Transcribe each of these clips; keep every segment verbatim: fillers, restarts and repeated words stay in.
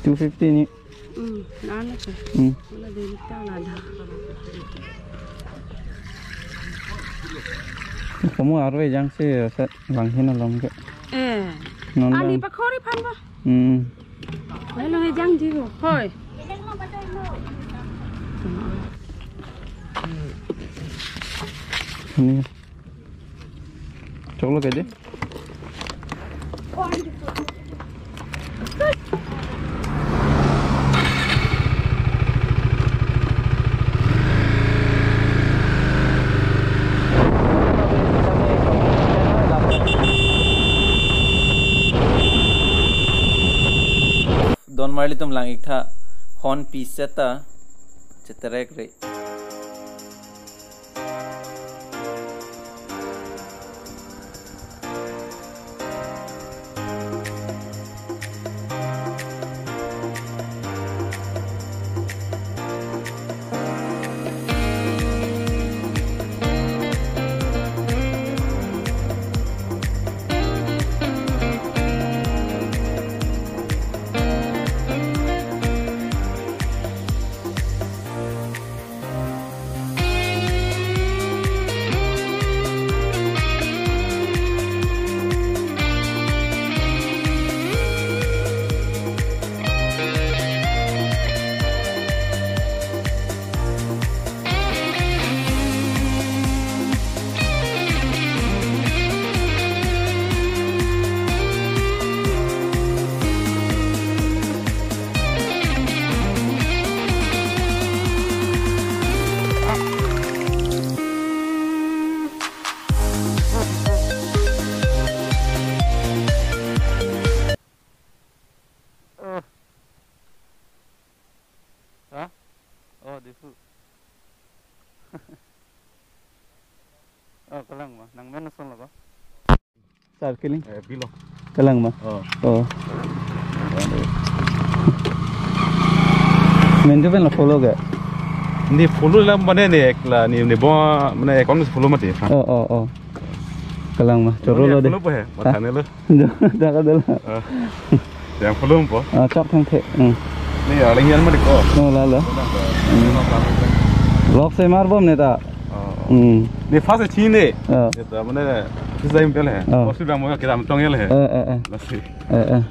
Two fifty ni. Hmm, nana ke. Hmm. Wala de ta la da. Kamu arve jang si set langhin along ke. Eh. Non ani lang. Pakhori phan ba. Hmm. Hello, he jang di ho. Hoi. Ini. Choklo ke je? Don marli atum lang-ik tha, hon pi seta cheterek re. Ha? Oh, Diphu. Oh, kalang ma. Nang men ason lo ko? Sar kiling. Eh, bilo. Kalang ma. Oh. Oh. Menjo pen lo follow ke? Ni follow la mane ni ek la ni ni bo mane account follow mati. Oh, oh, oh. Kalang ma. Choro lo de. Follow po he. Ha? Matane lo. Jaga dulu. Ah. Yang follow po. Ah, chok thang the. Hmm. Ni aling yan mati ko. Oh, la la. Hmm. Vlog semar bom ne ta. Oh. Hmm. Ni first chini. Ah. Eta mane first time pele he. Ah. Osu dam mo kedam tong ele he. Eh, eh, eh. Lasi. Eh, eh.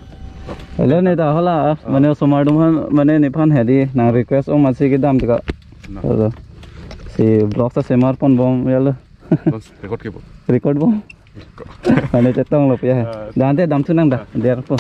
Hello ne ta hola, ah, mane osomar atum aphan, mane nephan hedi nang request ong masi kedam tika. Na. Hello. Si vlog ta semar pon bom ya lo. Bos, record ke po? Record bom. Mane chetong lo ya. Ah. Dante damthu nang da, der po.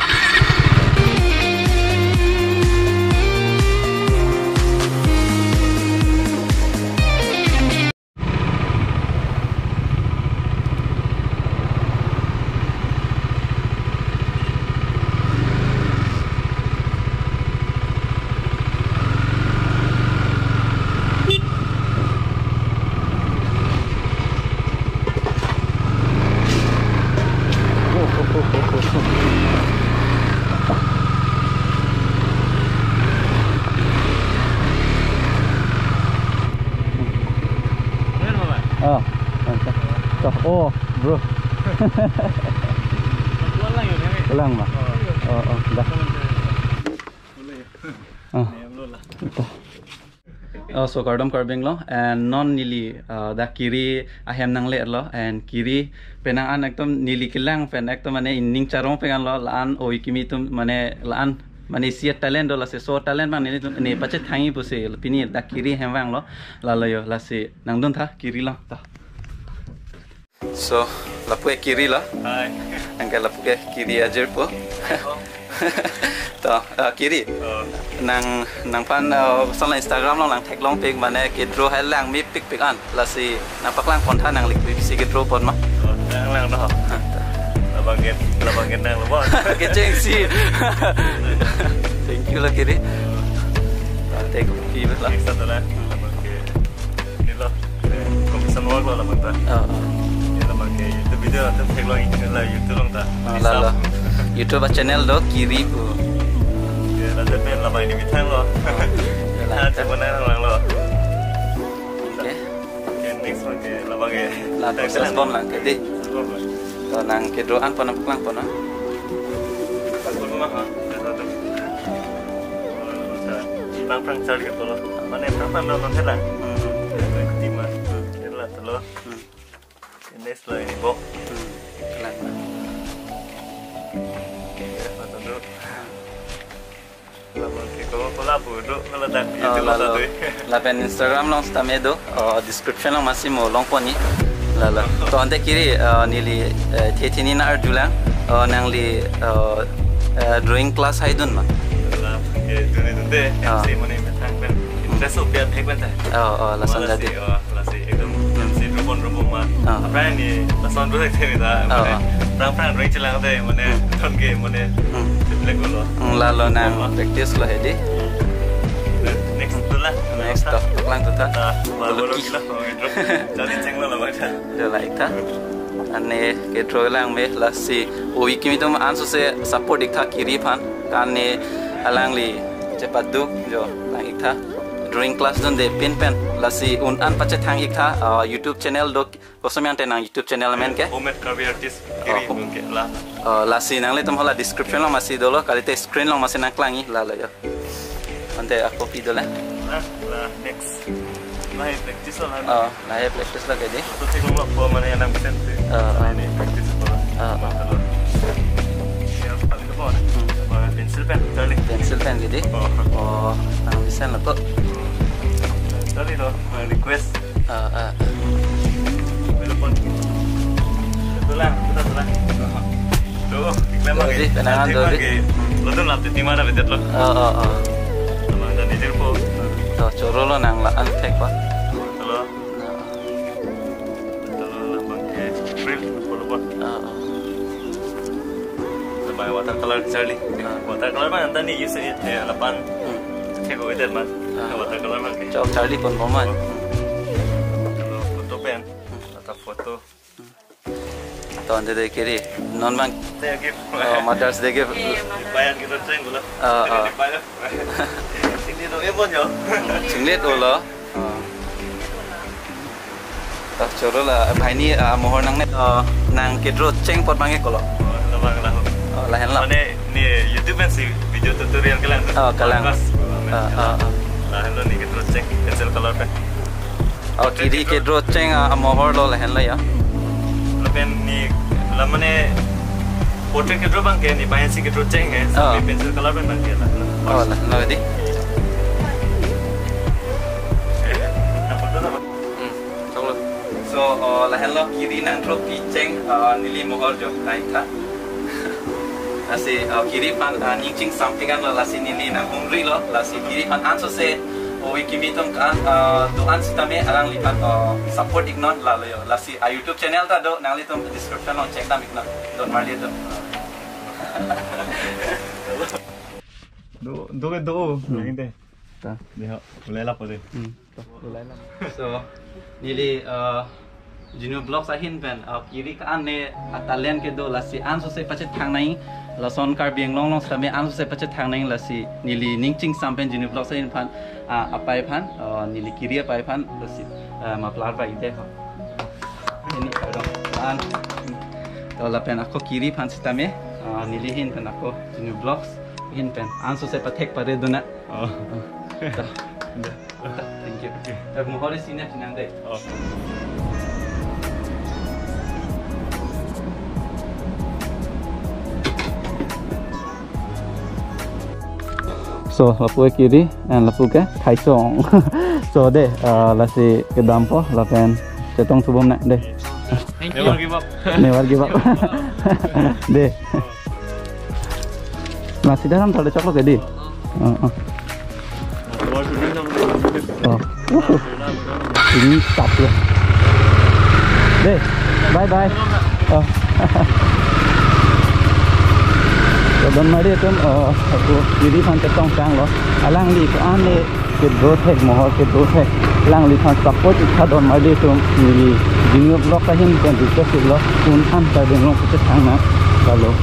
Ah, mantap. Toh, oh, bro. Kelang ma? Oh, oh, dah. Ah. Toh. Oh, so kardom Karbi Anglong, and non neli, uh, dak Kiri ahem nangle lo, and Kiri penang an ekdom neli kelang pen ekdom mane ining charong pengan lo, la-an oi kimi atum mane la-an mane isi talent do, lasi so talent bang nelitum ne pachethanji pusi pini dak Kiri ahem vanglo, lalo yo, lasi nangdun tha Kiri lo ta. So, lapu ke Kiri lo. Hai. Anke lapu ke Kiri ajir po. To, eh, Kiri. Oh. Nang, nangphan, eh, sala Instagram along nang theklong pik mane ke-draw hai lang mi pik pik an. Lasi nang paklang pon tha nang lik pik si ke-draw pon ma. Oh, nang lang do. Ha, ta. Labang ke, labang ke nang lo. Kecheng si. Thank you lo Kiri. Ta, take pi lo. Eksa to na. Labang ke. Ni lo, eh, commission work lo labang ta. Oh, oh. Ni labang ke YouTube video atum theklong ik la YouTube along ta. Ah, la lo. YouTube channel do Kiri pu. Ya, la de pen labang ini bithang lo. La. Ah, cak mana lang lo. Okay. Okay, next one ke labang ke. La proses bom lang ke di. Bom lang. To nang ke-draw an pon nang paklang pon na. Paklang pon ma ha. Ya, satu. Phrang phrang charli ko lo. Mane phrang phrang lo non hela. Hmm. Tima. Hmm. Hela to lo. Hmm. Next lo ini bok. Hmm. Lang. Ya, foto dulu. Labang ke ko ko lapu do, ko ladak Oh, itu lalo. Foto dulu. Lapen Instagram along sitame do, oh, description along masi mo longponji. Lalo. To ante kiri, eh, neli, eh, the thini na arjulang, oh, nangli, eh, eh, drawing class haidun ma? Lah, ke dun itu deh, Ah. M C mane methang pen. Hmm. Interest upiat hek pen ta. Oh, oh, lason Malah jadi. Si, oh, lasi ekdom, Hmm. si rubon rubon ma. Ah. Aphrang ni lason dua ekte ni ta, Oh, mane, oh. phrang phrang drawing chelang te, mane, Hmm. don ke, mane, Hmm. triple ko lo. Hmm, lalo nang Oh. practice lo hedi. Next tu lah. Next to, paklang tu ta. Ah, baru Dulu lo ki. Kilo, oh, itu. Jadi ceng lo lah, baca. Dolo ik tha. Ane ke draw lang me lasi ove kimi atum ansose support ik tha kiri aphan. Ane alangli chepaduk jo lang ik tha. Drawing class dunde pin pen lasi un an pachethang ik tha, ah, YouTube channel do koson yang tenang YouTube channel amen ke. Homemade Karbi Artist Oh, kiri hom- mungkin lah. Oh, lasi nanglitum hala description along masi dolo kalite screen along masi nangklangji lalo jo. Ante ako pi dolo. Lah, lah, next. Nah, practice lah. Oh, lahai practice lo ke di. Foto thek lo po mane yang sen. Oh, oh. Ini practice po. Oh, oh. Kalau. Ya, paling ke po. Hmm. Pencil pen, charli. Pencil pen ke di. Oh. Oh, nang bisa lo ko. Charli lo, request. Ah, ah. Telepon. Tulang, kita tulang. Tuh, memang Tuh, di, penangan nanti tuh, di. Pakai. Lo tuh nanti di mana bedet lo? Oh, oh, oh. Sama ada di Jirpo. Tuh, choro lo nang la-an thek pa. Halo. Nah. Halo, labang ke April, telepon. Ah, ah. Labang watercolor charli. Ah. Watercolor mana nanti ni use ya, lapan. Hmm. Kayak gue itu, man. Ah. Watercolor mana ke? Chok charli pon pon man. Halo, foto pen. Hmm. Atau foto. To ante de kiri. Non bang. Saya gift. Oh, Mother's Day gift. Iya, Mother's Bayar kita ceng gula. Oh, oh. Bayar. Sini dong, eh, bon, yo. Singlet dolo. Oh. To choro la, bhai ni, ah, mohor nangne, ah, nang kedraw cheng apot bang ke kolo. Oh, labang lah. Oh, lahen la. Mane ni YouTube kan si video tutorial kelang. Oh, kelang. Pas. Ah, ah, ah. Lahen lo ni kedraw cheng, pencil color pen. Oh, kiri kedraw cheng, ah, amohor lo lahen lo ya. Lapen ni, la mane portrait kedraw bang ke ni pensi kedraw cheng eh, Oh. Sampai pencil color pen bang ke la. Oh, lahen lo di. Eh, dapat tuh, dapat. Hmm, choklo. So, oh, lahen lo kiri nangdraw pi cheng, ah, neli mohor jo, naik tha. Lasi, uh, kiri aphan, uh, ning chingsampik an lo lasi neli nanghumri lo, lasi kiri aphan ansose ove kimi atum kan, uh, do-an sitame alangliphan, uh, support iknon lalo jo. Lasi, uh, YouTube channel ta do nanglitum description along check dam iknon. Don Marli atum. Do, do ke do, Hmm. Lagi deh. Ta. Deh, ho, mulai lah po deh. Hmm. So, neli, uh, Genu Vlogs ahin pen, uh, kiri ke-an ne, uh, talent kedo lasi ansose pachethang nang, lason Karbi Anglong along sitame ansose pachethang nang lasi neli ning chingsam pen Genu Vlogs ahin phan, uh, apai phan, uh, neli kiri apai phan, lasi, uh, muffler pai ite ho. Ini, pardon. An. To lapen ako kiri phan sitame, uh, neli ahin pen ako Genu Vlogs ahin pen ansose pathek pare dona. Oh. To. Thank you. Oke. Eh, mohor isi ne chinang deh. Oh. So, lapu kiri, and lapu ke Thaisong. So, deh, uh, lasi kedam po, lapen chetong subom na, deh. Thank you. Never give up. Never give up. Deh. Nah, sida ram thale choklo ke di. Oh, oh. Oh. Ini tap lo. Deh, bye bye. Oh. So, Don Marli atum, oh, ako kiri phan chetong chang lo. Alangli ko-an ne kedo thek mohor kedo thek. Alangliphan support ik tha Don Marli atum, neli Genu Vlogs ahin pen request lo, un an ta denglo kete thang na. Halo.